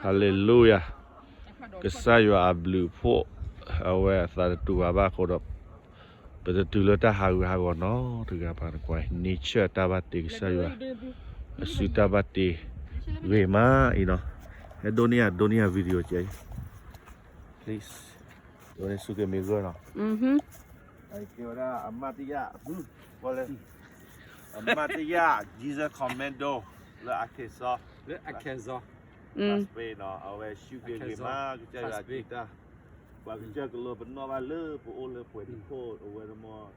Hallelujah. ကစၢ်ယွၤအဘျုးအဖှိၣ် အဝဲအသးတတူာ်ဘၣ်ဘၣ်အဃိဒီး ပတတုၤလၢတၢ်ဟးဂူာ်ဟးဂီၤနီတဂၤဘၣ်နကွၢ် nature တၢ်ဘၣ်တ့ကစၢ်ယွၤ အစုတၢ်ဘၣ်တ့ဂ့ၤမးအံၤနီၤ ဟဲဒိးန့ၢ်ယၤ ဒိးန့ၢ်ယၤ video ကဲအံၤ please ဒိးန့ၢ်ဆူက့ၤမ့ၢ်ဂၢၢ်နီၤ ကဲဝဲဒၣ်အမၤတယၣ် အမၤတယၣ် Jesus Commando လၢ Arkansas လၢ Arkansas နီၤ အဝဲဆူက့ၤဂ့ၤမး ကစၢ်ယွၤတၢ် ပှၤကစၢ်ကလိပနီၣ်ဘၣ်လၢပအိၣ်လၢပှဲၤတခိၣ် အဝဲန့ၣ်မ့ၢ်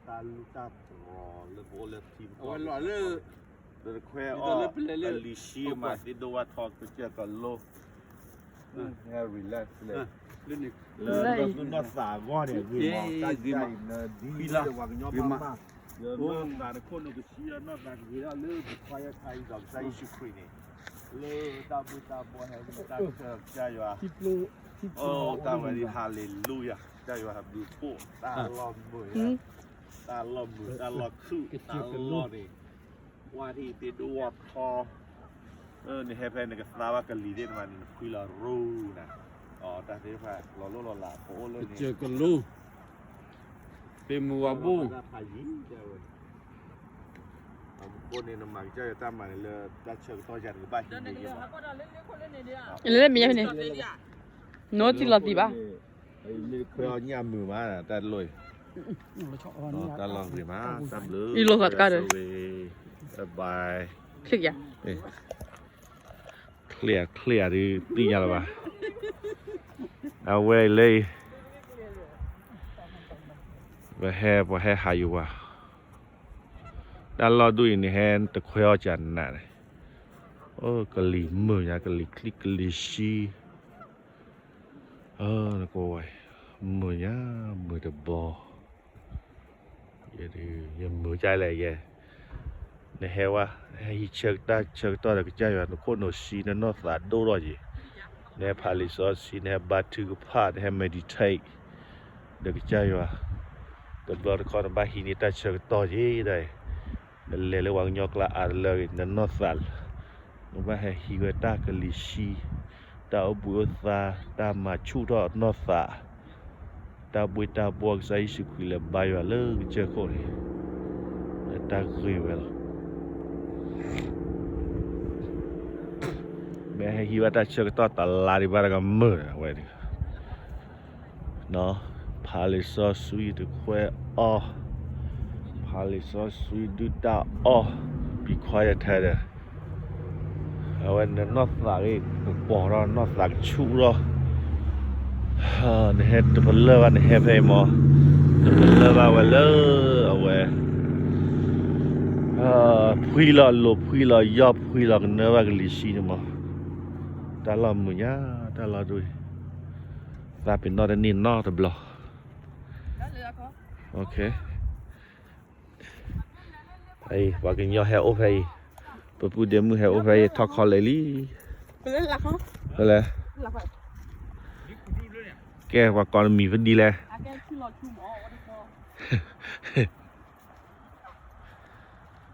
တၢ်လူၢ်တၢ်တြီၤလၢပအိၣ်လၢထံပကီၢ် ဒီးတခွဲအီၣ် လံာ်ဆံမၤသ့ဒိၣ်ဝါထီကစၢ်ကလိ relax လၢ လၢနီၢ်သးအဂီၢ်န့ၣ် ဂ့ၤမး တၢ်ကဲအံၤနဒ်လၢပှၤကညီဘၣ်မး လၢနီၢ်သးတခိၣ်နကဆှံလၢနီၢ်သးကဂ့ၤထီၣ်လၢပခွါယဲခါအံၤဒီးကစၢ်ယ့ၣ်ၡူးခရံာ်န့ၣ် လၢတၢ်ဘှ့ၣ်တၢ်ဘှီၣ်ဟဲက့ၤတၢ်ဆၢကစၢ်ယွၤ အိၣ်တၢ်ဝဲဒၣ် hallelujah ကစၢ်ယွၤဘျုးဖှိၣ် တၢ်လီၢ်မုာ် တၢ်လီၢ်မုာ် တၢ်လီၢ်ခုၣ်တၢ်လီၢ်န့ၣ် ဝါထံၣ်သ့ဒိၣ်ဝါထီ နဟဲဖဲနကသါဘၣ်ကလံၤသ့ၣ်တဖၣ်န့ၣ် နဖှံလီၤရူနၤ အတၢ်သ့ၣ်တဖၣ်လီၤလိၢ်လီၤလး ပအိၣ်လၢန့ၣ် ကစၢ်ကလိ ပ့ၤမုၢ်ဝၤဘိ အဃိန့ၣ် နမၤကစၢ်ယွၤတၢ်မၤန့ၣ်လၢတၢ်ဆၢကတီၢ်ယၤနကဘၣ်ဟံးန့ၢ်ယဲဘၣ် လၢမ့ၢ်ယါဖဲန့ၣ် နီတံၢ်လီၤသံးဘၣ် မ့ၢ်ခွဲအီၣ်ညၣ်မုာ်မး တၢ်တလိၣ်အံၤ တၢ်လီၢ်ဂ့ၤမး တၢ်ဘျုး အံၤလိာ်သးတကါဒီး bye ချ့ယၤ ချ့ယၤ ချ့ယၤဒုးသ့ၣ်ညါလၢၤဘၣ် အဝဲအံၤလၢအံၤ ပဟဲပှၤဟဲဟးယိၤဝါ တၢ်လီၢ်ဒူၣ်အံၤန့ၣ် ဟဲတခွဲအီၣ်ကနးန့ၣ် အိၣ်ကလံၤမုာ်ညါ ကလံၤချံကလံၤဆှံ နကဝဲ မုာ်ညါ မုာ်တဘီ ယမုာ်ကလဲၣ်ယဲ နဟဲဝဲ နဟဲဟံးဆၢကတီၢ်ဆၢကတီၢ်ဒီးကစၢ်ယွၤ နခိၣ်နူာ်ဆှံ နနီၢ်သးဒိၣ်ထီၣ်ယံၤ နဟဲဖးလံာ်စီဆှံ နဟဲဘါထုကဖၣ် နဟဲ meditate ဒီးကစၢ်ယွၤ တဘျီတခီၣ်နဘၣ်ဟံးန့ၢ်တၢ်ဆၢကတီၢ်ယံၤဒၣ်အံၤ နလဲၤလၢပှၤကညီကျါအါတလၢဂ့ၤ နနီၢ်သး နဘၣ်ဟဲဟံးဝဲတၢ်ကလံၤဆှံ တၢ်အိၣ်ဘှံးအိၣ်သါ တၢ်မၤဆူၣ်ထီၣ်နီၢ်သး တၢ်ဘှ့ၣ်တၢ်ဘှီၣ်ကစၢ်ယ့ၣ်ၡူးခရံာ်လဲၤဘါယွၤလၢကစၢၢ်ခိၣ်န့ၣ် တၢ်ဂ့ၢ်ဝဲလီၤ မ့ၢ်ဟဲဟံးဘၣ်တၢ်ဆၢကတီၢ်တလါဒံးဘၣ်တကမၢၢ်ဝဲဒၣ် ဖးလံာ်စီဆှံတခွဲအီၣ် ဖးလံာ်စီဆှံဒုၣ်တၢ်အီၣ် be quiet ထဲဒီး အဝဲနနီၢ်သးဂ့ၤ ကပီၤထီၣ်နီၢ်သးကဆူၣ်ထီၣ် နဟဲတပလၢၢ်ဘၣ်နဟဲဖဲအံၤမး တပလၢၢ်ဘၣ်ဝဲလၢ အဝဲ ဖှံလီၤလိာ်ဖှံလီၤယီၢ်ဖှံလီၤကနၢဘၣ်ကလံၤဆှံန့ၣ်မး တၢ်လီၢ်မုာ်ညါ တၢ်လီၢ်ဒိၣ် သးပ့ၤနီၣ်တန့ၢ်နီတဘျီ ပှၤကညီဟဲအိၣ်ဖဲအံၤ ပပုၢ်ဒ့မုၣ်ဟဲအိၣ်ဖဲအံၤ ထီၣ်ခီလဲၣ်လံ ဖဲလဲၣ် ကဲပှၤကိးနမံၤဖဲဒ်လဲၣ်